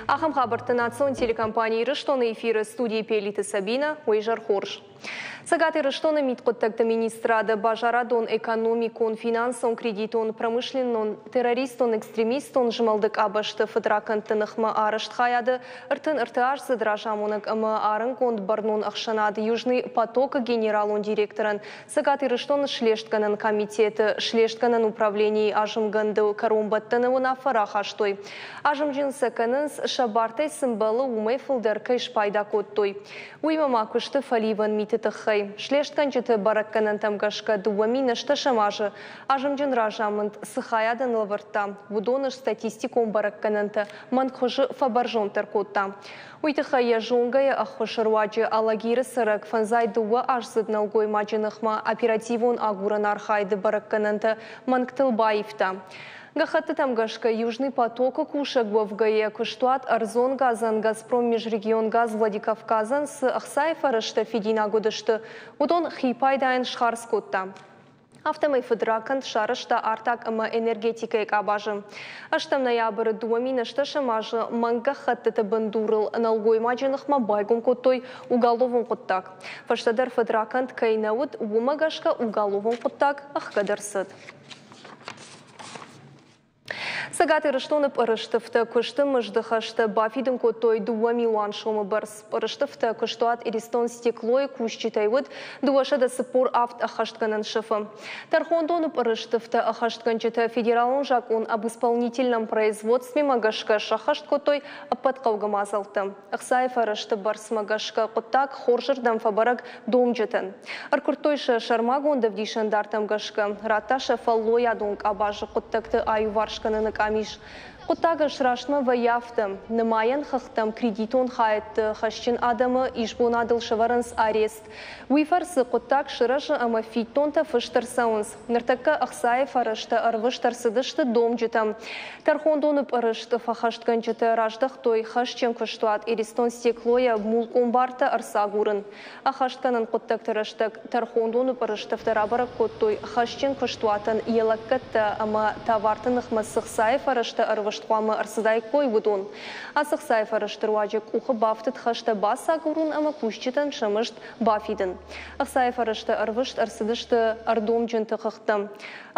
Ахӕм хабӕртты национ телекомпани Ирыстоны эфиры студийы Пелиты Сабина. Уый изӕр хорз. Цӕгат Ирыстоны мидхъуыддӕгты министрады базарадон, экономикон, финансон, кредитон, промышленнон, террористон, экстремистон змӕлды къабӕзты фыдракӕндты ныхмӕ арӕзт хайады 33-аздзыд разамонӕг ӕмӕ арӕнгонд бӕрнон ӕхсӕнад Южный поток-ы генералон директорӕн Цӕгат Ирыстоны слестгӕнӕн комитеты слестгӕнӕн управленийы азымгӕнды кӕронбӕттӕны уынаффӕ рахастой. Азымджын сӕ кӕнынц, сӕ бартӕй цы мбӕлы, уымӕй фылдӕр кӕй спайда кодтой. Уыимӕ ма куысты фӕливӕн миты тыххӕй. Слестгӕнджыты бӕрӕггӕнӕнтӕм гӕсгӕ 2008 азы азымджын разамынд цы хайадӕн лӕвӕрдта, уыдоны статистикон бӕрӕггӕнӕнтӕ мӕнгхуызы фӕбӕрзонддӕр кодта. Уый тыххӕй йӕ зонгӕйы ӕххуысы руаджы Алагиры цӕрӕг 52-аздзыд нӕлгоймаджы ныхмӕ оперативон агурӕн архайды бӕрӕггӕнӕнтӕ мӕнгтыл баивта. Гӕххӕттытӕм гӕсгӕ Южный поток-ы кусӕг уӕвгӕйӕ куыстуат ӕрдзон газӕн Газпром Межрегионгаз Владикавказӕн цы ӕхцайы фӕрӕзтӕ фидинаг уыдысты, уыдон хи пайдайӕн схардз кодта. Афтӕмӕй фыдракӕнд сарӕзта артаг ӕмӕ энергетикӕйы къабазы. Ӕстӕм ноябры 2008 азы мӕнг гӕххӕттыты бындурыл нӕлгоймаджы ныхмӕ байгом кодтой уголовон хъуыддаг. Фӕстӕдӕр фыдракӕнд кӕй нӕ уыд, уымӕ гӕсгӕ уголовон хъуыддаг ӕхгӕд ӕрцыд. Цӕгат Ирыстоны пъырыстыфтӕ куысты мызды хӕстӕ бафидын кодтой 2 милуан сомы бӕрц. Пъырыстыфтӕ куыстуат Иристон Стеклойы кусджытӕй уыд 247 ӕххӕстгӕнӕн сыфы. Тӕрхондоны пъырыстыфтӕ ӕххӕстгӕнджытӕ федералон закъон об исполнительном производстве-мӕ гӕсгӕ сӕххӕст кодтой ӕппӕт хъӕугӕ мадзӕлттӕ. Ӕхцайы фӕрӕзты бӕрцмӕ гӕсгӕ хъуыддаг хорзырдӕм фӕбӕрӕг домджытӕн. Ӕркуырдтой сӕ сӕрмагонд ӕвдисӕндартӕм гӕсгӕ, радта сӕ фӕллойадон къабазы хъуыддӕгты аиуварс кӕныны къамис. Хъуыддаг срӕстмӕ вӕййы афтӕ. Нымайӕн хыгъдтӕм кредитон хайӕдты хӕсджын адӕмы исбонадыл сӕвӕрынц арест. Уый фӕрцы хъуыддаг сырӕзы ӕмӕ фиддонтӕ фыст ӕрцӕуынц. Ныртӕккӕ ӕхцайы фӕрӕзтӕ ӕрвыст ӕрцыдысты домджытӕм. Тӕрхондоны пъырыстыф ӕххӕстгӕнджытӕ раздӕхтой хӕсджын куыстуат Иристон Стеклойӕ мулкъон бартӕ ӕрцагурын. Ӕххӕстгӕнӕн хъуыддӕгты рӕстӕг тӕрхондоны пъырыстыфтӕ рабӕрӕг кодтой хӕсджын куыстуатӕн йӕ лӕггӕдтӕ ӕмӕ товарты ныхмӕ цы хцайы фӕрӕзтӕ ӕрвыст хъуамӕ ӕрцыдаиккой, уыдон. Ацы хцайы фӕрӕзты руаджы къухы бафтыд хӕстӕ бацагурын ӕмӕ кусджытӕн сӕ мызд бафидын. Ӕхцайы фӕрӕзтӕ ӕрвыст ӕрцыдысты ӕрдомджынты хыгъдтӕм.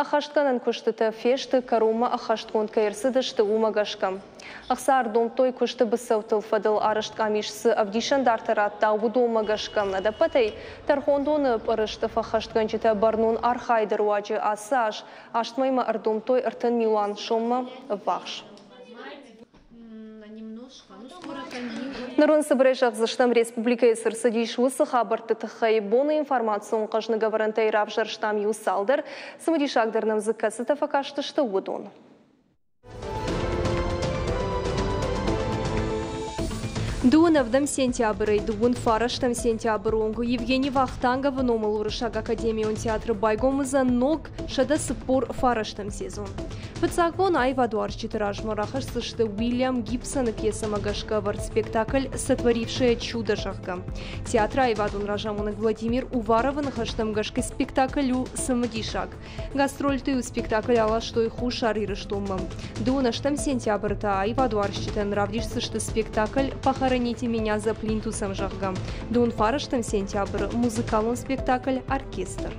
Ӕххӕстгӕнӕн куыстытӕ фесты, кӕронмӕ ӕххӕстгонд кӕй ӕрцыдысты, уымӕ гӕсгӕ. Ӕхца ӕрдомдтой куысты быцӕутыл фӕдыл арӕзт къамис цы ӕвдисӕндартӕ радта, уыдонмӕ гӕсгӕ. Ӕдӕппӕтӕй тӕрхондоны пъырыстыф ӕххӕстгӕнджытӕ бӕрнон архайды руаджы ацы аз аст мӕймӕ ӕрдомдтой 30 милуан соммӕ ӕввахс. Ныр уын цыбырӕй зӕгъдзыстӕм, республикӕйы цы рцыдис, уыцы хабӕртты тыххӕй. Боны информацион хъӕзныг ӕвӕрӕнтӕй равзӕрстам иу цалдӕр, цымыдисагдӕр нӕм дзы кӕцытӕ фӕкастысты, уыдон. 27 сентябрӕй 29 сентябры онг Евгений Вахтанговы номыл Уырыссаг академион театры байгом уыдзӕн ног 149-ӕм сезон. Фыццаг бон аивадуарзджыты размӕ рахӕсдзысты Уильям Гибсоны пьесӕмӕ гӕсгӕ ӕвӕрд спектакль «Сотворившее чудо», зӕгъгӕ. Театры аивадон разамонӕг Владимир Уваровы ныхӕстӕм гӕсгӕ спектакль у цымыдисаг. Гастрольты спектакль аластой Хуссар Ирыстонмӕ. 28 сентябры та аивадуарзджытӕн равдисдзысты спектакль «Похороните меня за плинтусом», зӕгъгӕ. 29 сентябры музыкалон спектакль «Оркестр».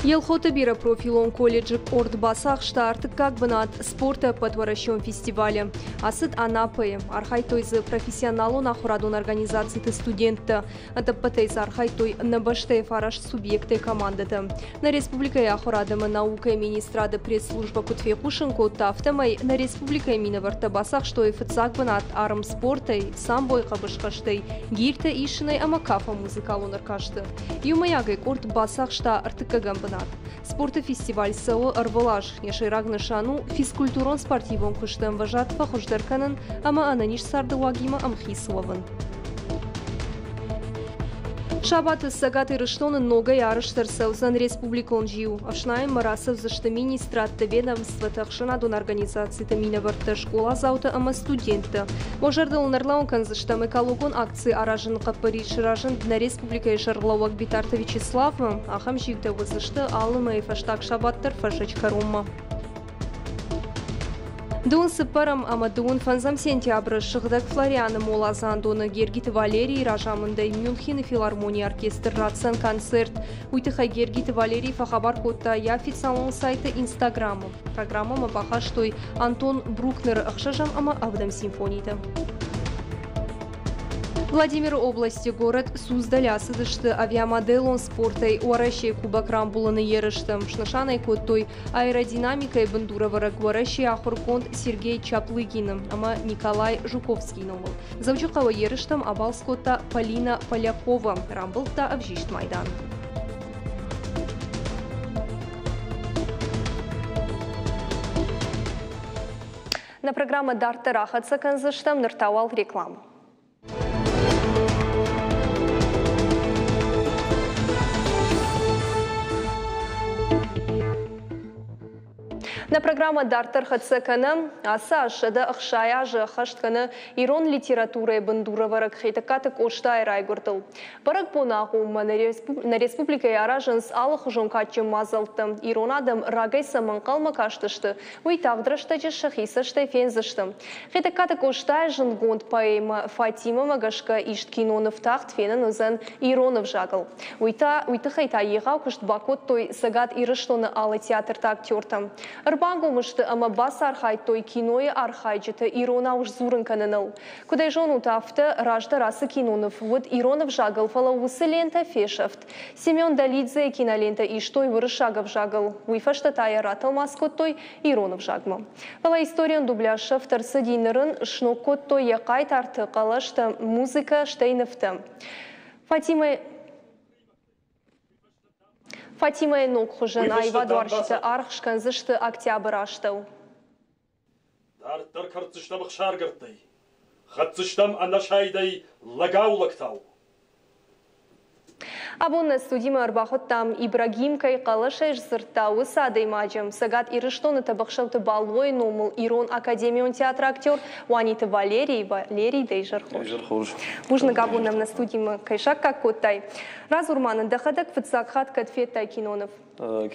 Елхоты бирӕпрофилон колледжы къорд бацахста ӕртыккаг бынат спорты ӕппӕтуӕрӕсеон фестивалы. Ацыд Анапӕйы. Архайдтой дзы профессионалон ахуырадон организациты студенттӕ. Ӕдӕппӕтӕй дзы архайдтой нӕ бӕстӕйы фараст субъектӕй командӕтӕ. Нӕ республикӕйы ахуырад ӕмӕ наукӕйы министрады пресс-службӕ куыд фехъусын кодта, афтӕмӕй нӕ республикӕйы минӕвӕрттӕ бацахстой фыццаг бынат армспортӕй, самбойы хъӕбысхӕстӕй, гиртӕ исынӕй ӕмӕ кафӕн музыкалон ӕркасты. Иумӕйагӕй къорд бацахста ӕртыккӕгӕм бынат. Спорты фестиваль цӕуы ӕрвылаз. Йӕ сӕйраг нысан у физкультурон-спортивон куысты ӕмвӕзад фӕхуыздӕр кӕнын ӕмӕ ӕнӕниз царды уагимӕ ӕмхиц уӕвын. Сабаты Цӕгат Ирыстоны ногӕй арӕзт ӕрцӕудзӕн республикон зиу. Ӕфснайынмӕ рацӕудзысты министрадты, ведомствоты, ӕхсӕнадон организациты минӕвӕрттӕ, скъоладзаутӕ ӕмӕ студенттӕ. Уӕ зӕрдыл ын ӕрлӕууын кӕндзыстӕм, экологон акци аразыны хъӕппӕрис сырӕзынд нӕ республикӕйы сӕргълӕууӕг Битарты Вячеславмӕ. Ахӕм зиутӕ уыдзысты алы мӕйы фӕстаг сабат дӕр фӕззӕджы кӕронмӕ. Дыууын цыппӕрӕм ӕмӕ дыууын фӕндзӕм сентябры Сыгъдӕг Флорианы моладзандоны Гергиты Валерийы разамындӕй Мюнхены филармонийы оркестр ратдзӕн концерт. Уый тыххӕй Гергиты Валерий фӕхабар кодта йӕ официалон сайты Инстаграмы. Программӕмӕ бахастой Антон Брукнеры ӕхсӕзӕм ӕмӕ ӕвдӕм симфонитӕ. Владимиры области город Суздаль ацыдысты авиамоделон спортӕй Уӕрӕсейы Кубок рамбулыны ерысты. Снысан ӕй кодтой аэродинамикӕйы бындурӕвӕрӕг Уӕрӕсейы ахуыргонд Сергей Чаплыгины ӕмӕ Николай Жуковскийы номыл. Дзӕуджыхъӕуы ерыстӕм абалц кодта Полина Полякова, рамбылдта ӕвзист майдан. Нӕ программӕ дарддӕр ахӕццӕ кӕндзыстӕм, ныр та уал рекламӕ. Нӕ программӕ дарддӕр хӕццӕ кӕнӕм. Ацы аз 160 азы ӕххӕст кӕны ирон литературӕйы бындурӕвӕрӕг Хетӕгкаты Къостайы райгуырдыл. Бӕрӕгбоны агъоммӕ нӕ республикӕйы аразынц алыхуызон кадджын мадзӕлттӕ. Ирон адӕм рагӕй цӕмӕ ӕнхъӕлмӕ кастысты, уый тагъд рӕстӕджы сӕхи цӕстӕй фендзысты. Хетӕгкаты Къостайы зындгонд поэмӕ «Фатимӕ-мӕ гӕсгӕ ист киноныв тагъд фенӕн уыдзӕн ирон ӕвзагыл. Уый та, уый тыххӕй та егъау куыст бакодтой Цӕгат Ирыстоны алы театрты актертӕ. Ӕрбангом сты ӕмӕ бацархайдтой кинойы архайджыты иронау сдзурын кӕныныл. Куыд ӕй зонут, афтӕ раздӕр ацы киноныв уыд ирон ӕвзагыл, фӕлӕ уыцы лентӕ фесӕфт. Семен Долидзейы кинолентӕ истой уырыссаг ӕвзагыл, уый фӕстӕ та йӕ ратӕлмац кодтой ирон ӕвзагмӕ. Фӕлӕ историон дубляж сӕфт ӕрцыди, ныр ын сног кодтой йӕ хъайтарты хъӕлӕстӕ, музыкӕ, стӕй нывтӕ. Фатимӕ Фатимӕйы ног хуызӕн аивадуарзджытӕ аргъ скӕндзысты октябры астӕу. Дарддӕр кӕрддзыстӕм ӕхсаргӕрдтӕй, хӕцдзыстӕм ӕнӕсайдӕй лӕгау-лӕгтау. Абон нӕ студимӕ ӕрбахуыдтам Ибрагим кӕй хъӕлӕсӕй сдзырдта, уыцы адӕймаджы, Цӕгат Ирыстоны Тӕбӕхсӕуты Балойы номыл Ирон академион театры актер Уаниты Валерий. Валерий, дӕ изӕр хорз. Изӕр хорз. Бузныг абон нӕм нӕ студимӕ кӕй саккаг кодтай. Радзур ма нын, дӕхӕдӕг фыццаг хатт кӕд федтай киноныв?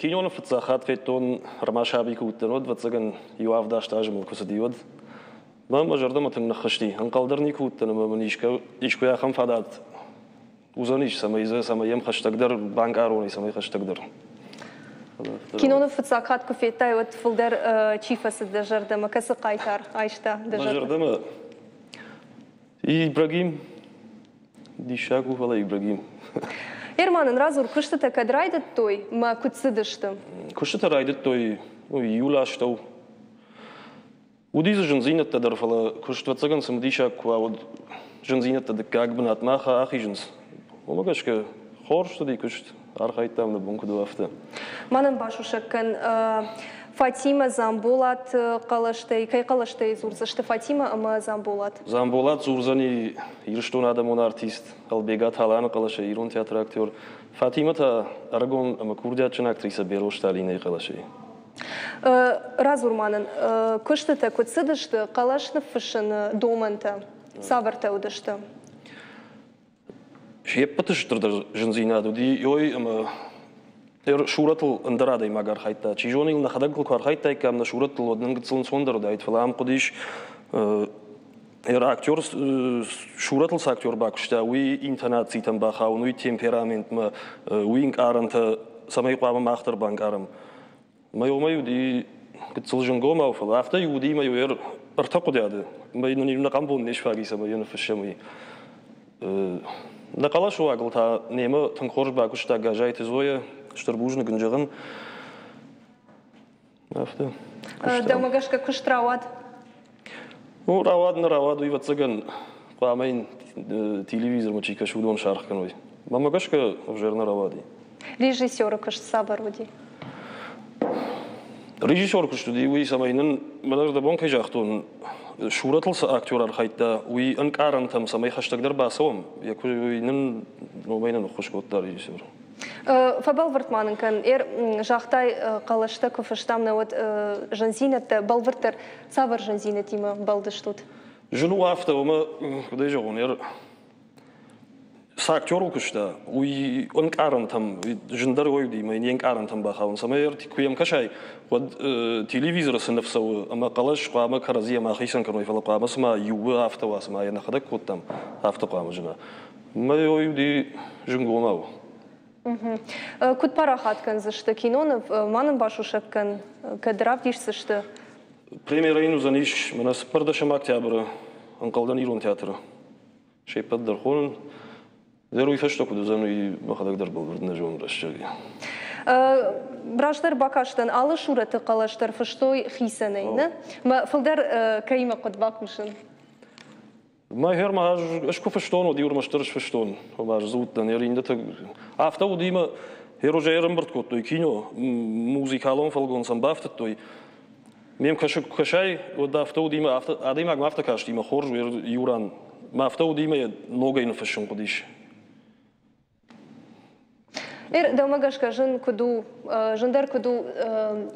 Киноныв фыццаг хатт федтон, ӕрмӕст саби куы уыдтӕн, уӕд, ӕвӕццӕгӕн, иу авд-аст азы мыл куы цыди, уӕд. Мӕ мӕ зӕрдӕмӕ тынг ныххызти. Ӕнхъӕл дӕр никуы уыдтӕн ӕмӕ мын искуы ахӕм фадат уыдзӕнис, цӕмӕй дзы, цӕмӕй йӕм хӕстӕгдӕр банкъарон, цӕмӕй хӕстӕгдӕр. Киноныв фыццаг хатт куы федтай, уӕд фылдӕр чи фӕцыд дӕ зӕрдӕмӕ, кӕцы хъайтар айста дӕ зӕрдӕ? Мӕ зӕрдӕмӕ Ибрагим. Диссаг у, фӕлӕ Ибрагим. Ерман ын радзур, куыстытӕ кӕд райдыдтой мӕ куыд цыдысты? Куыстытӕ райдыдтой июлы астӕу. Уыди дзы зындзинӕдтӕ дӕр, фӕлӕ куыст, ӕвӕццӕгӕн, цымыдисаг куы уа, уӕд зындзинӕдтӕ дыккаг бынатмӕ ахизынц. Уымӕ гӕсгӕ хорз цыди куыст, архайдтам нӕ бон куыд у, афтӕ. Мӕнӕн басусӕг кӕн, Фатимӕ Дзамболат хъӕлӕстӕй, кӕй хъӕлӕстӕй дзурдзысты Фатимӕ ӕмӕ Дзамболат? Дзамболат дзурдзӕни Ирыстоны адӕмон артист Ӕлбегаты Аланы хъӕлӕсӕй, ирон театры актер. Фатимӕ та ӕрыгон ӕмӕ курдиатджын актрисӕ Берозты Алинӕйы хъӕлӕсӕй. Радзур ма нын, куыстытӕ куыд цыдысты, хъӕлӕс ныффыссыны домӕнтӕ цавӕртӕ уыдысты? Се ппӕты стырдӕр зындзинад уыди ой ӕмӕ сурӕтыл ӕндӕр адӕймаг архайдта. Чи зоны йыл нӕхӕдӕг куы архайдтаиккам нӕ сурӕттыл, уӕд нын гыццыл ӕнцондӕр уыдаид, фӕлӕ ам хъуыдис актер сурӕтыл цы актер бакуыста, уый интонацитӕм бахауын, уый темпераментмӕ, уый ӕнкъарӕнтӕ, цӕмӕй хъуамӕ мах дӕр банкъарӕм. Мӕ уымӕй уыди гыццыл зынгомау, фӕлӕ афтӕ уыди мӕ иу ӕртӕ хъуыдыйады. Мӕ нын иу нӕхъӕн бон не сфаг и, цӕмӕй йӕ ныффыссӕм, уый. Нӕ хъӕлӕсыуагыл та немӕ тынг хорз бакуыста Газайты Зоя, стыр бузныг ын зӕгъын. Афтӕ. Дӕумӕ гӕсгӕ куыст рауад? Ну, рауад, нӕ рауад, уый, ӕвӕццӕгӕн, хъуамӕ йын телевизормӕ чи кӕсы, уыдон саргъ кӕной. Мӕнмӕ гӕсгӕ, ӕвзӕр нӕ рауади. Режиссеры куыст цавӕр уыди? Режиссеры куыст уыди уый, цӕмӕй нын, мӕнӕ ӕз дӕ бон кӕй загътон, сурӕтыл цы актер архайдта, уый ӕнкъарӕнтӕм цӕмӕй хӕстӕгдӕр бацӕуӕм, уый нын номӕй нын ӕххуыс кодта режиссер. Фӕбӕлвырд ма нын кӕн, загътай, хъӕлӕстӕ куы фыстам, нӕ уӕд зындзинӕдтӕ, бӕлвырддӕр цавӕр зындзинӕдтимӕ бӕлдыстут? Зын у афтӕ, уымӕ, куыд ӕй зӕгъон, Цы актерыл куыста, уый ӕнкъарӕнтӕм зындӕр уый ӕмӕ йын йе нкъарӕнтӕм бахауын, цӕмӕй куы йӕм кӕсай, уӕд телевизоры цы ныв цӕуы ӕмӕ хъӕлӕс хъуамӕ кӕрӕдзийӕ ма хицӕн кӕной, фӕлӕ хъуамӕ цыма иуы афтӕ уа, цыма йӕ нӕхӕдӕг кодтам, афтӕ хъуамӕ зына. Мӕ уый уыди зынгомау. Куыд парахат кӕндзысты киноныв, ма нын басусӕг кӕн, кӕд равдисдзысты? Премьерӕ йын уыдзӕнис мӕнӕ 14 октябры ӕнхъӕлдӕн Ирон театры. Се ппӕт дӕр хонын. Дӕр уый фӕстӕ куыд уыдзӕн, уый мӕхӕдӕг дӕр бӕлвырд нӕ зонын рӕстӕджы. Раздӕр бакастӕн, алы сурӕты хъӕлӕс дӕр фыстой хицӕнӕй, нӕ? Мӕ фылдӕр кӕимӕ хъуыд бакусын? Мӕ ма ӕз куы фыстон, уӕд иу ӕрмӕстдӕр сфыстон. Ома ӕз дзы уыдтӕн, иннӕтӕ афтӕ уыди ӕмӕ Ерозӕй ӕрӕмбырд кодтой кино, музыкалон фӕлгонцӕн бафтыдтой. Ме мкӕсӕг куы кӕсай, уӕд афтӕ уыди ӕмӕ афтӕ адӕймагмӕ афтӕ касти ӕмӕ хорз у иу ран. Мӕ афтӕ уыди ӕмӕ йӕ ногӕй ныффыссын хъуыдис. Ир, дӕумӕ гӕсгӕ зын куыд у, зындӕр куыд у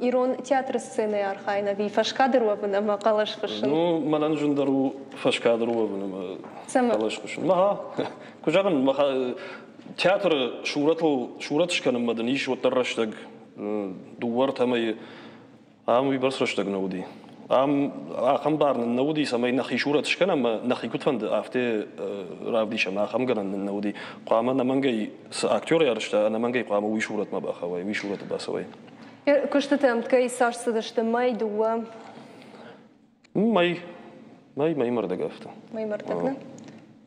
ирон театры сценӕйы архайын ӕви фӕскадр уӕвын ӕмӕ хъӕлӕс фыссын? Ну, мӕнӕн зындӕр у фӕскадр уӕвын ӕмӕ хъӕлӕс фыссын. Мӕ, куы зӕгъын, театры сурӕтыл сурӕт скӕнынмӕ дын ис уӕддӕр рӕстӕг дыууӕ ӕртӕ мӕйы. Ам уыйбӕрц рӕстӕг нӕ уыди. Ам ахӕм бар нын нӕ уыди, цӕмӕй нӕхи сурӕт скӕнӕм ӕмӕ нӕхи куыд фӕнды, афтӕ равдисӕм. Ахӕм гӕнӕн нын нӕ уыди. Хъуамӕ ӕнӕмӕнгӕй цы актер арӕзта, ӕнӕмӕнгӕй хъуамӕ уый сурӕтмӕ бахауай, уый сурӕты бацӕуай. Куыстытӕ ӕмткӕй цас цыдысты? Мӕй, дыууӕ? Мӕй, мӕй, мӕй мӕрдӕг афтӕ. Мӕй мӕрдӕг, нӕ?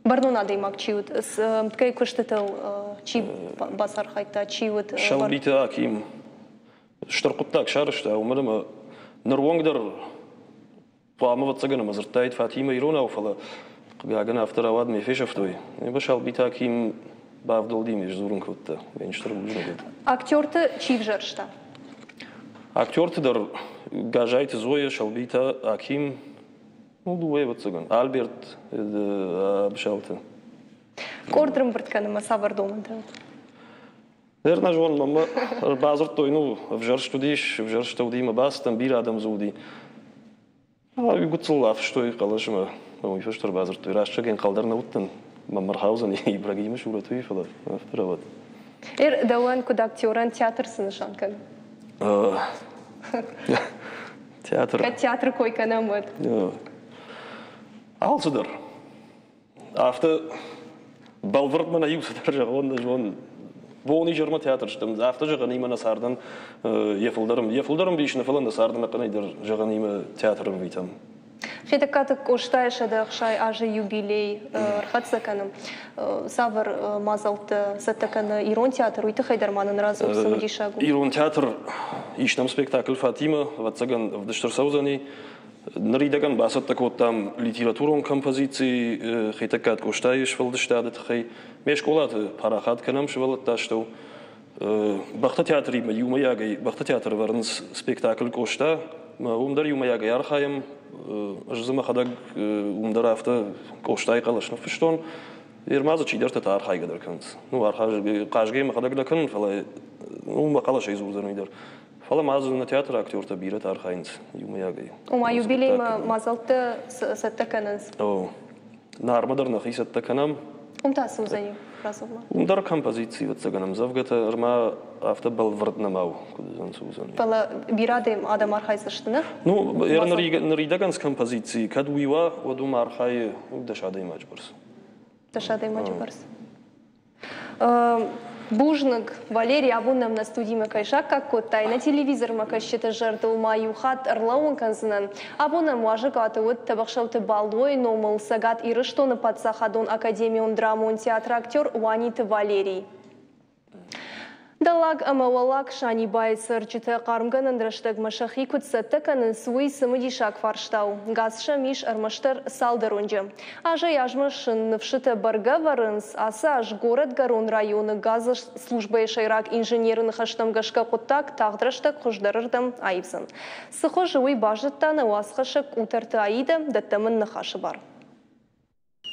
Бӕрнон адӕймаг чи уыд, ӕмткӕй куыстытыл чи бацархайдта, чи уыд? Сӕлбиты Аким стыр хъуыддаг сарӕзта, уымӕн ӕмӕ ныронг дӕр хъуамӕ ӕвӕццӕгӕн ӕмӕ дзырдтаид Фатимӕ иронау, фӕлӕ хъыгагӕн афтӕ рауад ме фесӕфтой. Басалбиты Аким бавдӕлди ме сдзурын кодта. Ме стыр бузныг уыд. Актерты чи взӕрста? Актерты дӕр Газайты Зоя, Сӕлбиты Аким, ну, дыууӕ ӕвӕццӕгӕн. Альберт Абысалты. Къорд ӕрӕмбырд кӕнынмӕ цавӕр домӕнтӕ уыд? Наверное, зон, мӕнмӕ ӕрбадзырдтой, ну, ӕвзӕрст уыдис, ӕвзӕрст уыди мӕ бацыдтӕн, бирӕ адӕм дзы уыди. Уый гуыццыл афыстой хъӕлӕсмӕ, уый фӕстӕ ӕрбадзырдтой. Рӕстӕг ӕнхъӕл дӕр нӕ уыдтӕн, мӕм ӕрхаудзӕни Ибрагимы сурӕт уый, фӕлӕ афтӕ рауад. Ир, дӕуӕн куыд актерӕн театр цы нысан кӕны? Театр. Кӕд театры кой кӕнӕм, уӕд. Алцыдӕр. Афтӕ бӕлвырд мӕнӕ иу цыдӕр зӕгъон, нӕ зонын. Бон изӕрмӕ театр стӕм, афтӕ зӕгъӕнимӕ нӕ цардӕн йӕ фылдӕр, йӕ фылдӕр ӕмбис нӕ, фӕлӕ нӕ царды ӕнӕхъӕнӕй дӕр зӕгъӕнимӕ театр ӕрвитӕм. Хетӕгкаты Къостайы 160 азы юбилей ӕрхӕццӕ кӕны. Цавӕр мадзӕлттӕ цӕттӕ кӕны ирон театр, уый тыххӕй дӕр ма нын радзур, цымыдисаг у. Ирон театр ис нӕм спектакль «Фатима», ӕвӕццӕгӕн, ӕвдыст ӕрцӕудзӕни. Ныридӕгӕн бацӕттӕ кодтам литературон композици Хетӕгкаты Къостайы сфӕлдыстады тыххӕй. Ме скъолаты парахат кӕнӕм сывӕллӕтты астӕу. Бӕхты театримӕ иумӕйагӕй Бӕхты театры вӕрынц спектакль Къоста. Уым дӕр иумӕйагӕй архайӕм. Ӕз дзы мӕхӕдӕг уым дӕр афтӕ Къостайы хъӕлӕс ныффыстон. Ерма дзы чидӕртӕ та архайгӕ дӕр кӕнынц. Ну, хъазгӕ мӕхӕдӕг нӕ кӕнын, фӕлӕ ну, мӕ хъӕлӕсӕй дзурдзӕн уый дӕр. Фӕлӕ ма дзы нӕ театры актертӕ бирӕтӕ архайынц иумӕйагӕй. Ома юбилеймӕ мадзӕлттӕ цӕттӕ кӕнынц? О, Нармӕ дӕр нӕхи цӕттӕ кӕнӕм. Уым та цы уыдзӕни радзурма? Уым дӕр композици, ӕвӕццӕгӕн, ӕмдзӕвгӕтӕ ӕрмӕ афтӕ бӕлвырд нӕма у, куыд уыдзӕн, цы уыдзӕн. Фӕлӕ бирӕ адӕм архайдзысты, нӕ? Ну, ныридӕгӕн цы композици, кӕд уый уа, уӕд уым архайы 10 адӕймаджы бӕрц. 10 адӕймаджы бӕрц. Бузныг, Валерий, абон нӕм нӕ студимӕ кӕй саккаг кодтай, нӕ телевизормӕ кӕсджыты зӕрдыл ма иу хатт ӕрлӕууын кӕндзынӕн. Абон нӕм уазӕгуаты уыд Тӕбӕхсӕуты Балойы номыл Цӕгат Ирыстоны паддзахадон академион драмон театры актер Уаниты Валерий. Дӕллаг ӕмӕ Уӕллаг Санибайы цӕрджытӕ хъармгӕнӕн рӕстӕгмӕ сӕхи куыд цӕттӕ кӕнынц, уый цымыдисаг фарста у. Газ сӕм ис ӕрмӕстдӕр цалдӕр уынджы. Азӕй-азмӕ сын ныфсытӕ бӕргӕ вӕрынц, ацы аз Горӕтгӕрон районы газы службӕйы сӕйраг инженеры ныхӕстӕм гӕсгӕ хъуыддаг тагъд рӕстӕг хуыздӕрырдӕм аивдзӕн. Цы хуызы, уый базыдта нӕ уацхӕссӕг Къутӕрты Аидӕ, дӕттӕм ын ныхасы бар.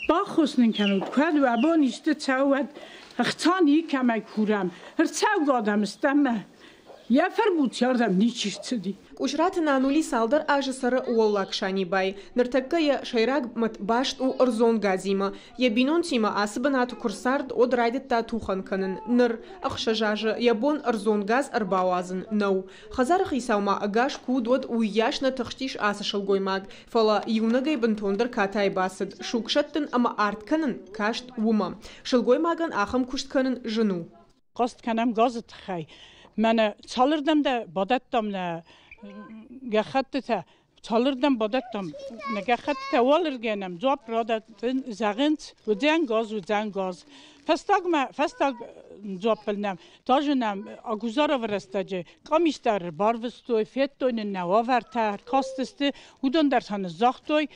Баххуыс нын кӕнут, кӕд уӕ бон исты цӕуы, уӕд ӕхца никӕмӕй курӕм. Ӕрцӕугӕ адӕм стӕм ӕмӕ. Йӕ фӕрбуц ардӕм ничи сцыди. Къусраты Нанули цалдӕр азы цӕры Уӕллаг Санибайы. Ныртӕккӕ йӕ сӕйраг мӕт баст у ӕрдзон газимӕ. Йӕ бинонтимӕ ацы бынаты куы рцард, уӕд райдыдта тухӕн кӕнын. Ныр, 6 азы, йӕ бон ӕрдзон газ ӕрбауадзын нӕу. Хӕдзары хицау ма ӕгас куы уыд, уӕд уыйас нӕ тыхстис ацы сылгоймаг. Фӕлӕ иунӕгӕй бынтондӕр катайы бацыд. Суг сӕттын ӕмӕ арт кӕнын каст уымӕ. Сылгоймагӕн ахӕм куыст кӕнын зын у. Хъаст кӕнӕм газы тыххӕй. Мӕнӕ цалырдӕм дӕ бадӕттам нӕ гӕххӕттытӕ, цалырдӕм бадӕттам нӕ гӕххӕттытӕ, уалыргӕнӕм дзуапп радӕттын, зӕгъынц, уыдзӕн газ, уыдзӕн газ. Фӕстагмӕ, фӕстаг дзуаппыл нӕм, тажы нӕм Агузаровы рӕстӕджы къамис дӕр барвыстой, федтой нын нӕ уавӕртӕ, ӕркастысты, уыдон дӕр та ныццагътой,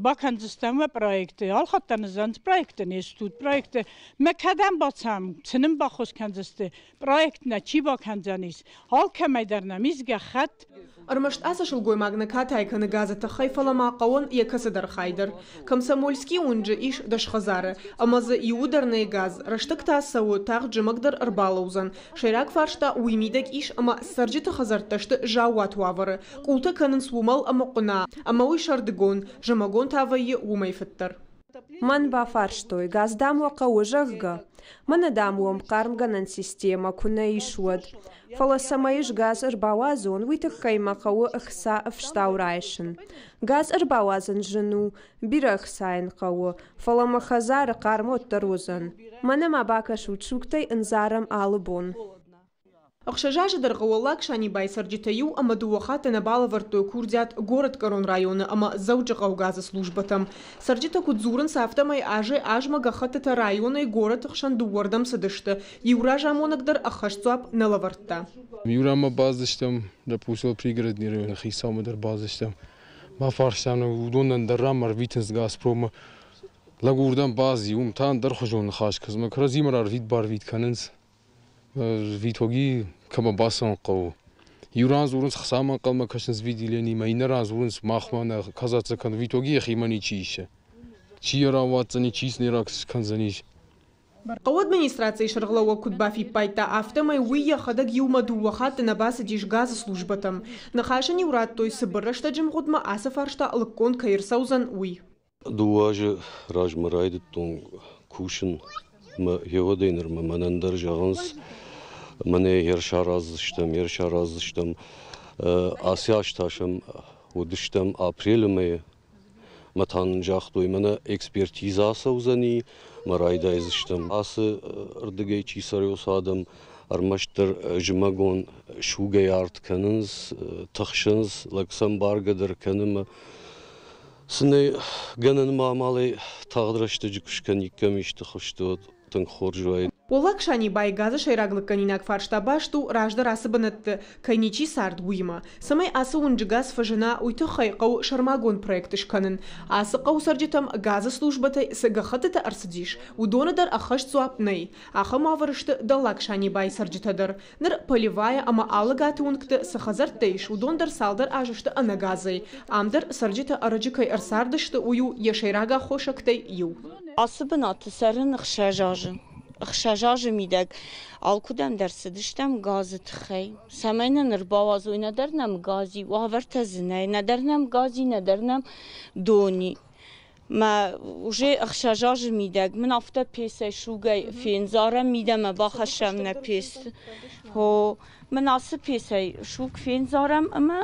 бакӕндзыстӕм уӕ проекты, алхатт ныззӕнц проекты, не стут проекты. Мӕ кӕдӕм бацӕм, цы нын баххуыс кӕндзысты, проект нӕ чи бакӕндзӕнис, алкӕмӕй дӕр нӕм ис гӕххӕтт. Ӕрмӕст ацы сылгоймаг нӕ катай кӕны газы тыххӕй, фӕлӕ ма хъӕуӕн йӕ кӕцыдӕр хай дӕр. Комсомольскийы уынджы ис 10 хӕдзары, ӕмӕ дзы иуы дӕр нӕй газ. Рӕстӕг та цӕуы, тагъд зымӕг дӕр ӕрбалӕудзӕн. Сӕйраг фарста уый мидӕг ис, ӕмӕ цӕрджыты хӕдзӕрттӕ сты заууат уавӕры. Къултӕ кӕнынц уымӕл ӕмӕ хъуына, ӕмӕ уый сӕрдыгон, зымӕгон та вӕййы уымӕй фыддӕр. Мӕн бафарстой, газ дам уӕ хъӕуы, зӕгъгӕ. Мӕнӕ дам уӕм хъармгӕнӕн системӕ куы нӕ ис, уӕд. Фӕлӕ цӕмӕй ӕз газ ӕрбауадзон, уый тыххӕй мӕ хъӕуы ӕхца ӕфстау райсын. Газ ӕрбауадзын зын у, бирӕ ӕхца йын хъӕуы, фӕлӕ мӕ хӕдзары хъарм уӕддӕр уыдзӕн. Мӕнӕ ма бакӕсут, сугтӕй ӕндзарӕм алы бон. 6 азы дӕргъы Уӕллаг Санибайы цӕрджытӕ 1 ӕмӕ 2 хатты нӕ балӕвӕрдтой курдиат горӕтгӕрон районы ӕмӕ Дзӕуджыхъӕуы газы службӕтӕм. Цӕрджытӕ куыд дзурынц, афтӕмӕй азӕй-азмӕ гӕххӕттытӕ районӕй горӕты хсӕн дыууӕрдӕм цыдысты. Иу разамонӕг дӕр ӕххӕст дзуапп нӕ лӕвӕрдта. Иу ранмӕ бацыдыстӕм, допустим, пригородный районы хицаумӕ дӕр бацыдыстӕм. Бафарстам, уыдонӕн дӕр ранмӕ ӕрвитынц Газпромы. Лӕг уырдӕм бацыди, уым та ӕндӕрхуызон ныхас кӕнынц, кӕрӕдзимӕ рарвит-барвит кӕнынц. В итоге кӕмӕ бацӕуын хъӕуы. Иу ран дзурынц хцамӕ ӕнхъӕлмӕ кӕсынц выделениемӕ, иннӕ ран дзурынц махмӕ нӕ казаться кӕн. В итоге йӕхимӕ ничи исы. Чи йӕ рауадздзӕни, чи сын кӕндзӕнис. Хъӕуы администрацийы сӕргълӕууӕг куыд бафиппайдта, афтӕмӕй уый йӕхӕдӕг иумӕ 2 хатты нӕ бацыдис газы службӕтӕм. Ныхасӕн-иу радтой, цыбыр рӕстӕджы мгъуыдмӕ ацы фарста лыггонд кӕй ӕрцӕудзӕн, уый. 2 азы размӕ райдыдтон кусын мӕ гъеуӕдӕй нырмӕ мӕнӕн дӕр зӕгъынц, мӕнӕ ӕрсараздзыстӕм, ӕрсараздзыстӕм. Ацы аз та сӕм уыдыстӕм апрелы мӕйы. Мӕ та нын загътой, мӕнӕ экспертизӕ ацӕудзӕни, мӕ райдайдзыстӕм. Ацы ӕрдыгӕй чи цӕры, уыцы адӕм ӕрмӕстдӕр зымӕгон сугӕй арт кӕнынц, тыхсынц, лӕг сӕм баргӕ дӕр кӕны мӕ цы нӕ гӕнӕн ма амалӕй тагъд рӕстӕджы куы скӕниккам исты хуызты, уӕд тынг хорз уаид. Уӕллаг Санибайы газы сӕйраг лыггӕнинаг фарста баст у, раздӕр ацы бынӕтты кӕй ничи цард, уыимӕ. Цӕмӕй ацы уынджы газ фӕзына, уый тыххӕй хъӕуы сӕрмагонд проект скӕнын. Ацы хъӕуы цӕрджытӕм газы службӕтӕй цы гӕххӕттытӕ ӕрцыдис, уыдоны дӕр ӕххӕст дзуапп нӕй. Ахӕм уавӕры сты Дӕллаг Санибайы цӕрджытӕ дӕр. Ныр Полевая ӕмӕ Алыгаты уынгты цы хӕдзӕрттӕ ис, уыдон дӕр цалдӕр азы сты ӕнӕ газӕй. Ам дӕр цӕрджытӕ ӕрӕджы кӕй ӕрцардысты, уый у йӕ сӕйраг аххосӕгтӕй иу. Ацы бынаты цӕрын 6 азы. 6 азы мидӕг алкуыдӕм дӕр цыдыстӕм газы тыххӕй. Цӕмӕй нын ӕрбауадзой, нӕдӕр нӕм газ и, уавӕртӕ дзы нӕй, нӕдӕр нӕм газ и, нӕдӕр нӕм дон и. Мӕ уже 6 азы мидӕг мын афтӕ песӕй сугӕй фендзарӕм, мидӕмӕ бахӕссӕм нӕ пес. Хо, мын ацы песӕй суг фендзарӕм ӕмӕ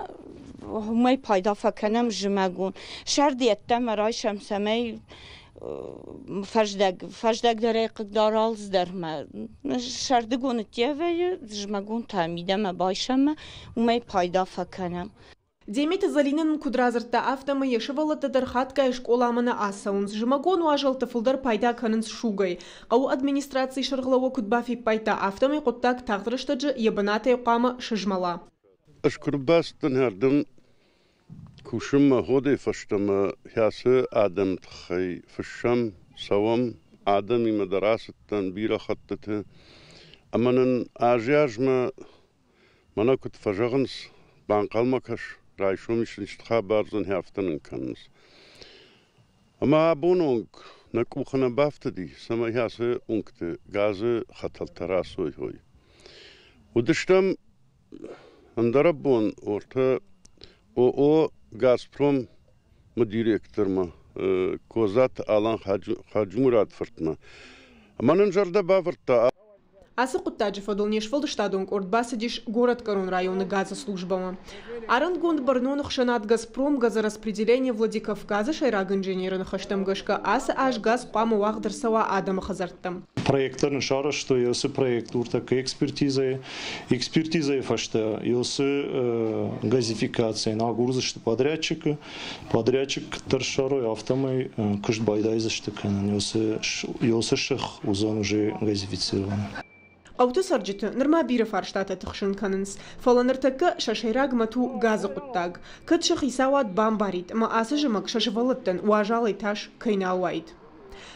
уымӕй пайда фӕкӕнӕм зымӕгон. Сӕрд йеддӕмӕ райсӕм, цӕмӕй фӕздӕгдӕрӕй хъыгдар алцыдӕр мӕ сӕрдыгон ныттӕ вӕййы, зымӕгон та мидӕмӕ байсӕм, уымӕй пайда фӕкӕнӕм. Деметы Зӕлинӕ нын куыд радзырдта, афтӕмӕй йӕ сывӕллӕттӕ дӕр хатгай скъоламӕ нӕ ацӕуынц. Зымӕгон уазӕлтты фылдӕр пайда кӕнынц сугӕй. Хъӕуы администрацийы сӕргълӕууӕг куыд бафиппайдта, афтӕмӕй хъуыддаг тагъд рӕстӕджы йӕ бынатӕй хъуамӕ сызмӕла. Ӕз куы рбацыдтӕн ардӕм кусынмӕ ходӕй фӕстӕмӕ кӕцы адӕмы тыххӕй фыссӕм, цӕуӕм, адӕмимӕ дӕр ацыдтӕн бирӕ хӕттыты. Ӕмӕ нын азӕй-азмӕ мӕнӕ куыд фӕзӕгъынц, банхъӕлмӕ кӕс, райсом ис исты хабар дзы афтӕ нын кӕнынц. Ӕмӕ абоны онг нӕ къухы нӕ бафтыди, цӕмӕй ацы уынгты газы хӕтӕлтӕ рацойой. Уыдыстӕм Ӕндӕрӕбон ортӕ ООО «Газпром»-ы директормӕ Козаты Алан Хаджимурат фыртмӕ. Ӕмӕ нын зӕрдӕ бавӕрдта. Ацы хъуыддаджы фӕдыл не сфӕлдыстадон къорд бацыдис Горӕтгӕрон районы газы службӕмӕ. Арӕнгонд бӕрнон ӕхсӕнад «Газпром» газораспределение Владикавказы сӕйраг инженеры ныхӕстӕм гӕсгӕ ацы аз газ хъуамӕ уагъд ӕрцӕуа адӕмы хӕдзӕрттӕм. Проекттӕ нын сарӕзтой, ацы проект уртӕккӕ экспертизӕйы. Экспертизӕйы фӕстӕ ацы газификацийӕн агурдзысты подрядчикы. Подрядчик куыддӕр ссарой, афтӕмӕй куыст байдайдзысты кӕнын. Ацы сых уыдзӕн уже газифицирован. Хъӕуты цӕрджыты нырма бирӕ фарстатӕ тыхсын кӕнынц, фӕлӕ ныртӕккӕ сӕ сӕйраг мӕт у газы хъуыддаг. Кӕд сӕ хицауад бамбарид ӕмӕ ацы зымӕг сӕ сывӕллӕттӕн уазалӕй тас кӕй нал уаид.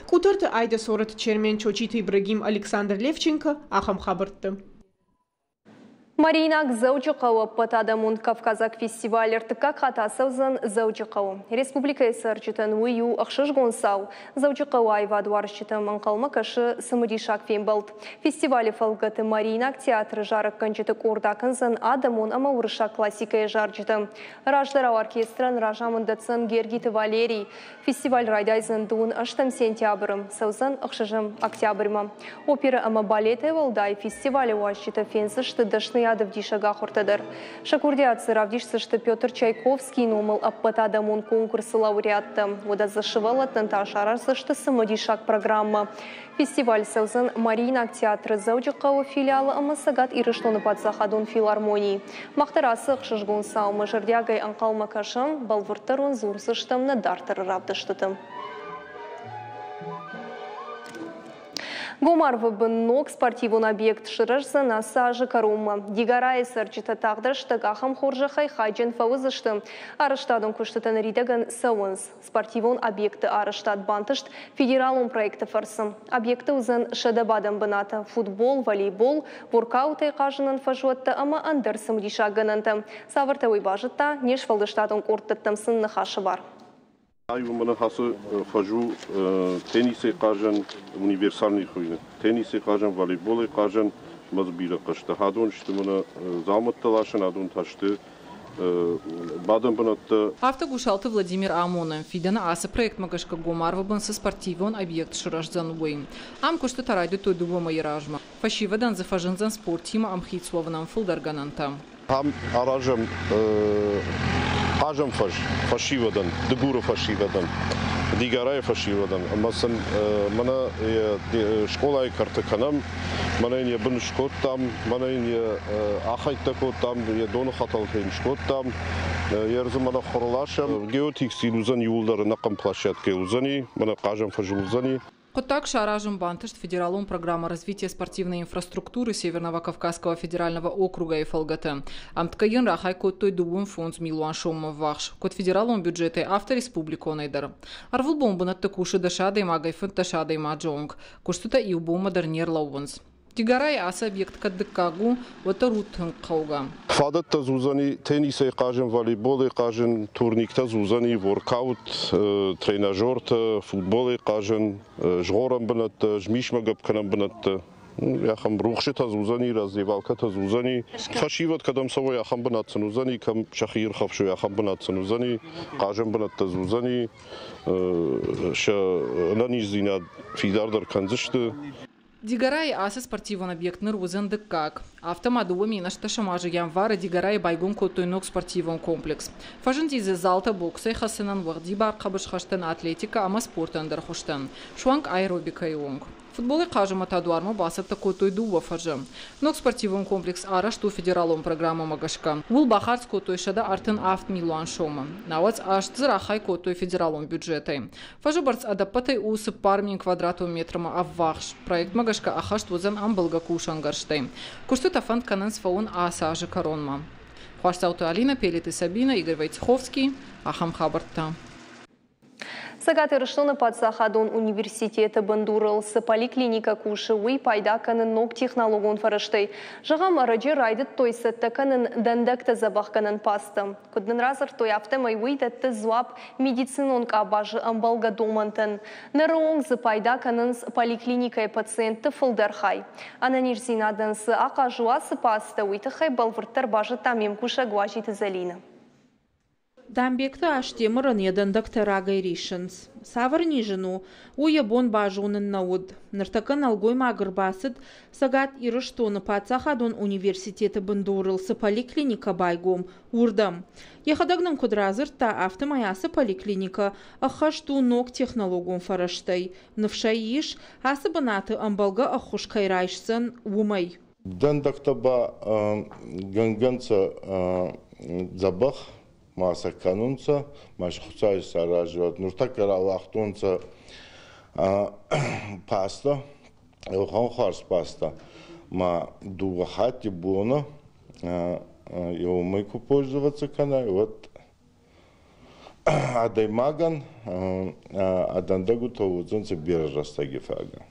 Къутӕрты Айда Цорӕты Чермен, Чочиты Ибрагим, Александр Левченко ахӕм хабӕртты. Мариинаг Дзӕуджыхъӕуы ӕппӕтадӕмон кавказаг фестиваль ӕртыккаг хатт ацӕудзӕн Дзӕуджыхъӕуы. Республикӕйы цӕрджытӕн уый у ӕхсызгон цау. Дзӕуджыхъӕуы аивадуарзджытӕм ӕнхъӕлмӕ кӕсы цымыдисаг фембӕлд. Фестивалы фӕлгӕты Мариинаг театры зарӕггӕнджыты къорд акӕндзӕн адӕмон ӕмӕ уырыссаг классикӕйы зарджытӕ. Раздӕрау оркестрӕн разамынд дӕтдзӕн Гергиты Валерий. Фестиваль райдайдзӕн дыууын ӕстӕм сентябры, цӕудзӕн ӕхсӕзӕм октябрьмӕ. Оперӕ ӕмӕ балетӕй уӕлдай фестивалы уазджытӕ фендзысты дӕсныйадӕвдисӕг ахуыртӕ дӕр. Сӕ курдиат дзы равдисдзысты Петр Чайковскийы номыл ӕппӕтадӕмон конкурсы лауреаттӕ. Уӕдӕ дзы сывӕллӕттӕн та сараздзысты цымыдисаг программӕ. Фестиваль цӕудзӕн Мариинаг театры Дзӕуджыхъӕуы филиалы ӕмӕ Цӕгат Ирыстоны паддзахадон филармонийы. Мах дӕр ацы ӕхсызгон цаумӕ зӕрдиагӕй ӕнхъӕлмӕ кӕсӕм, бӕлвырддӕр уын дзурдзыстӕм нӕ дарддӕры равдыстыты. Гом арвы бын ног спортивон объект сырӕздзӕн ацы азы кӕронмӕ. Дигорайы цӕрджытӕ тагъд рӕстӕг ахӕм хорзӕхӕй хайджын фӕуыдзысты. Арӕзтадон куыстытӕ ныридӕгӕн цӕуынц. Спортивон объекты арӕзтад бантыст федералон проекты фӕрцы. Объекты уыдзӕн 100 бадӕн бынаты, футбол, волейбол, воркаутӕй хъазынӕн фӕзуӕттӕ ӕмӕ ӕндӕр цымыдисаг гӕнӕнтӕ. Цавӕртӕ уый базыдта, не сфӕлдыстадон къордтӕттӕм сын ныхасы бар. Ай у мӕнӕ ацы фӕз у теннисӕй хъазӕн, универсальный хуыйны. Теннисӕй хъазӕн, волейболӕй хъазӕн, ӕмӕ дзы бирӕ хъӕзтӕ. Адон сты мӕнӕ дзаумӕттӕ ласӕн, адон та сты бадӕн бынӕттӕ. Афтӕ Гусалты Владимир амоны, фидӕны ацы проектмӕ гӕсгӕ гом арвы бын цы спортивон объект сырӕздзӕн, уый. Ам куыстытӕ райдыдтой дыууӕ мӕйы размӕ. Фӕсивӕдӕн дзы фӕзындзӕн спортимӕ ӕмхиц уӕвынӕн фылдӕр гӕнӕнтӕ. Ам аразӕм хъазӕн фӕз фӕсивӕдӕн, Дыгуры фӕсивӕдӕн, Дигарайы фӕсивӕдӕн ӕмӕ сын мӕнӕ скъолайы кӕрты кӕнӕм, мӕнӕ йын йӕ бын скодтам, мӕнӕ йын йӕ ахӕйттӕ кодтам, йӕ доны хӕтӕлтӕ йын скодтам, йӕ ӕрдзы мӕнӕ хуыр ласӕм. Геотекстиль уыдзӕн иууылдӕр ӕнӕхъӕн площадкӕйыл уыдзӕни, мӕнӕ хъазӕн фӕзыл уыдзӕни. Хъуыддаг саразын бантыст федералон программӕ «Развитие спортивной инфраструктуры Северного Кавказского федерального округа-йы фӕлгӕты. Ӕмткӕй йын рахай кодтой 25 милуан соммӕ ввахс, куыд федералон бюджетӕй, афтӕ республиконӕй дӕр. Ӕрвылбон бынӕтты кусы 10 адӕймагӕй 15 адӕймаджы онг. Куыстытӕ иу бонмӕ дӕр не рлӕууынц. Дигарайы ацы объект кӕд дыккаг у, уӕддӕр у тынг хъӕугӕ. Фадӕттӕ дзы уыдзӕни теннисӕй хъазын, волейболӕй хъазын, турниктӕ дзы уыдзӕни, воркаут, тренажертӕ, футболӕй хъазын, згъорӕн бынӕттӕ, змисмӕ гӕпп кӕнӕн бынӕттӕ. Ахӕм рухсытӕ дзы уыдзӕни, раздевалкӕтӕ дзы уыдзӕни. Фӕсивӕд кӕдӕм цӕуой, ахӕм бынат сын уыдзӕни, кӕм сӕхи ирхӕфсой, ахӕм бынат сын уыдзӕни, хъазӕн бынӕттӕ дзы уыдзӕни, сӕ ӕнӕниздзинад фидардӕр кӕндзысты. Дигарайы ацы спортивон объект ныр уыдзӕн дыккаг. Афтӕ ма 2018 азы январы Дигарайы байгом кодтой ног спортивон комплекс. Фӕзынди дзы залтӕ боксӕй хӕцынӕн, уӕгъдибар хъӕбысхӕстӕн, атлетикӕ ӕмӕ спорты ӕндӕр хуызтӕн, суанг аэробикӕйы онг. Футболӕй хъазынмӕ та дуармӕ бацӕттӕ кодтой дыууӕ фӕзы. Ног спортивон комплекс арӕзт у федералон программӕмӕ гӕсгӕ. Ууыл бахардз кодтой 137 милуан сомы. Науӕдз аст дзы рахай кодтой федералон бюджетӕй. Фӕзы бӕрц ӕдӕппӕтӕй у 4000 квадратон метрмӕ ӕввахс. Проектмӕ гӕсгӕ ӕххӕст уыдзӕн ӕмбӕлгӕ кусӕнгӕрзтӕй. Куыстытӕ фӕнд кӕнынц фӕуын ацы азы кӕронмӕ. Хуасдзауты Алинӕ, Пелеты Сабинӕ, Игорь Войцеховский. Ахӕм хабӕрттӕ. Цӕгат Ирыстоны паддзахадон университеты бындурыл цы поликлиникӕ кусы, уый пайда кӕны ног технологон фӕрӕзтӕй. Зӕгъӕм, ӕрӕджы райдыдтой цӕттӕ кӕнын дӕндӕгтӕ дзӕбӕхгӕнӕн пастӕ. Куыд нын радзырдтой, афтӕмӕй уый дӕтты дзуапп медицинон къабазы ӕмбӕлгӕ домӕнтӕн. Ныры онг дзы пайда кӕнынц поликлиникӕйы пациентты фылдӕр хай. Ӕнӕниздзинадӕн цы ахъаз у ацы пастӕ, уый тыххӕй бӕлвырддӕр базыдта ме мкусӕг Уазиты Зӕлинӕ. Дамбегты Астемырӕн йӕ дӕндӕгтӕ рагӕй риссынц. Цавӕр низ ын у, уый йӕ бон базонын нӕ уыд. Ныртӕккӕ нӕлгоймаг ӕрбацыд, Цӕгат Ирыстоны паддзахадон университеты бындурыл цы поликлиникӕ байгом, уырдӕм. Йӕхӕдӕг нын куыд радзырдта, афтӕмӕй ацы поликлиникӕ ӕххӕст у ног технологон фӕрӕзтӕй. Ныфс ӕй ис, ацы бынаты ӕмбӕлгӕ ӕххуыс кӕй райсдзӕн, уымӕй. Дӕндӕгтӕ ба гӕнгӕнцӕ дзӕбӕх ма сӕ кӕнунцӕ, ма си Хуцауи саразуӕд. Нуртӕккӕ рауагътонцӕ паста, еухан хуарз паста, ма дууӕ хатти бонӕ еумӕ ку пользоваться кӕнай, уӕд адӕймагӕн ӕ дӕндӕгутӕ уодзӕнцӕ берӕ рӕстӕги фагӕ.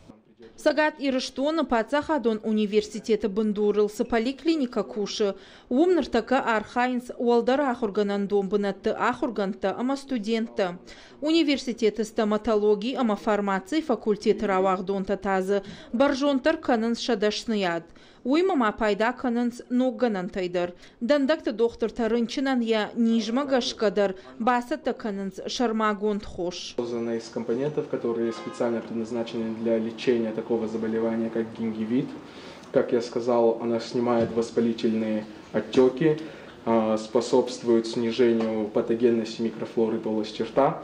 Цӕгат Ирыстоны паддзахадон университеты бындурыл цы поликлиникӕ кусы, уым ныртӕккӕ архайынц уӕлдӕр ахуыргӕнӕндон бынӕтты ахуыргӕндтӕ ӕмӕ студенттӕ. Университеты стоматологи ӕмӕ фармацийы факультеты рауагъдонтӕ та дзы бӕрзонддӕр кӕнынц сӕ дӕсныйад. Уыимӕ ма пайда кӕнынц ног гӕнӕнтӕй дӕр. Дӕндӕгты дохтыртӕ рынчынӕн йӕ низмӕ гӕсгӕ дӕр бацӕттӕ кӕнынц сӕрмагонд хос. Создана из компонентов, которые специально предназначены для лечения такого заболевания, как гингивит. Как я сказал, она снимает воспалительные отеки, способствует снижению патогенности микрофлоры полости рта.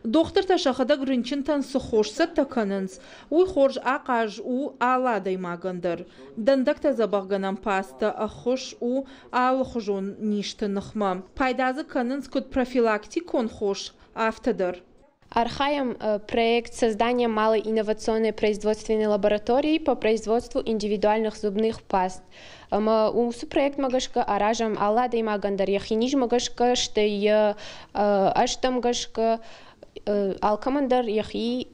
Дохтыртӕ сӕхӕдӕг рынчынтӕн цы хос цӕттӕ кӕнынц, уый хорз ахъаз у алы адӕймагӕн дӕр. Дӕндӕгтӕ дзӕбӕхгӕнӕн пастӕ ӕххуыс у алыхуызон низты ныхмӕ. Пайда дзы кӕнынц куыд профилактикон хос, афтӕ дӕр. Архайӕм проект создания малой инновационной производственной лаборатории по производству индивидуальных зубных паст. Ӕмӕ уыцы проектмӕ гӕсгӕ аразӕм алы адӕймагӕн дӕр йӕхи низмӕ гӕсгӕ, стӕй йӕ ӕзтӕм гӕсгӕ алкӕмӕн дӕр йӕхи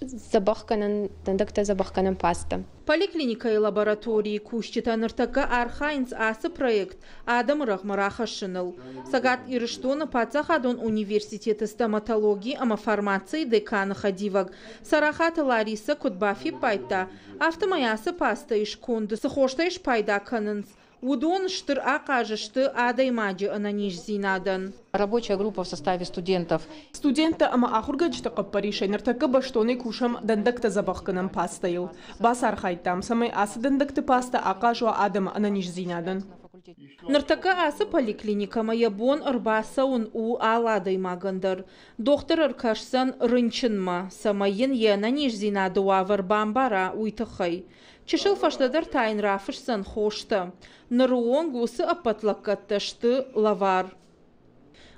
дзӕбӕхгӕнӕн, дӕндӕгтӕ дзӕбӕхгӕнӕн пастӕ. Поликлиникӕйы лабораторийы кусджытӕ ныртӕккӕ архайынц ацы проект адӕмы рӕгъмӕ рахӕссыныл. Цӕгат Ирыстоны паддзахадон университеты стоматологи ӕмӕ фармацийы деканы хӕдивӕг Царахаты Ларисӕ куыд бафиппайдта, афтӕмӕй ацы пастӕйы сконды цы хостӕй спайда кӕнынц, уыдон стыр ахъаз сты адӕймаджы ӕнӕниздзинадӕн. Рабочая группа в составе студентов. Студенттӕ ӕмӕ ахуыргӕнджыты хъӕппӕрисӕй ныртӕккӕ бӕстонӕй кусӕм дӕндӕгтӕ дзӕбӕхгӕнӕн пастӕйыл. Бацархайдтам, цӕмӕй ацы дӕндӕгты пастӕ ахъаз уа адӕмы ӕнӕниздзинадӕн. Ныртӕккӕ ацы поликлиникӕмӕ йӕ бон ӕрбацӕуын у алы адӕймагӕн дӕр. Дохтыр ӕркӕсдзӕн рынчынмӕ, цӕмӕй йын йе нӕниздзинады уавӕр бамбара, уый тыххӕй. Чысыл фӕстӕдӕр та йын рафысдзӕн хостӕ. Ныры онг уыцы ӕппӕт лӕггӕдтӕ сты лӕвар.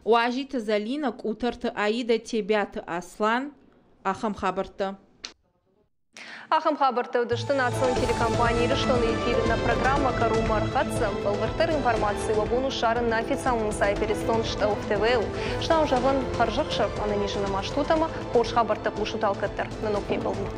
Уазиты Зӕлинӕ, Къутӕрты Аидӕ, Тебиаты Аслан. Ахӕм хабӕрттӕ. Ахӕм хабӕрттӕ уыдысты национ телекомпани Ирыстоны эфиры нӕ программӕ кӕронмӕ ӕрхӕццӕ. Бӕлвырддӕр информаци уӕ бон у ссарын нӕ официалон сайт Иристон Штъ ТВ-ыл. Стау зӕгъын, хӕрзӕхсӕв, ӕнӕнизы нӕма стут ӕмӕ хорз хабӕрттӕ хъусут алкӕддӕр. Нӕ ног фембӕлдмӕ.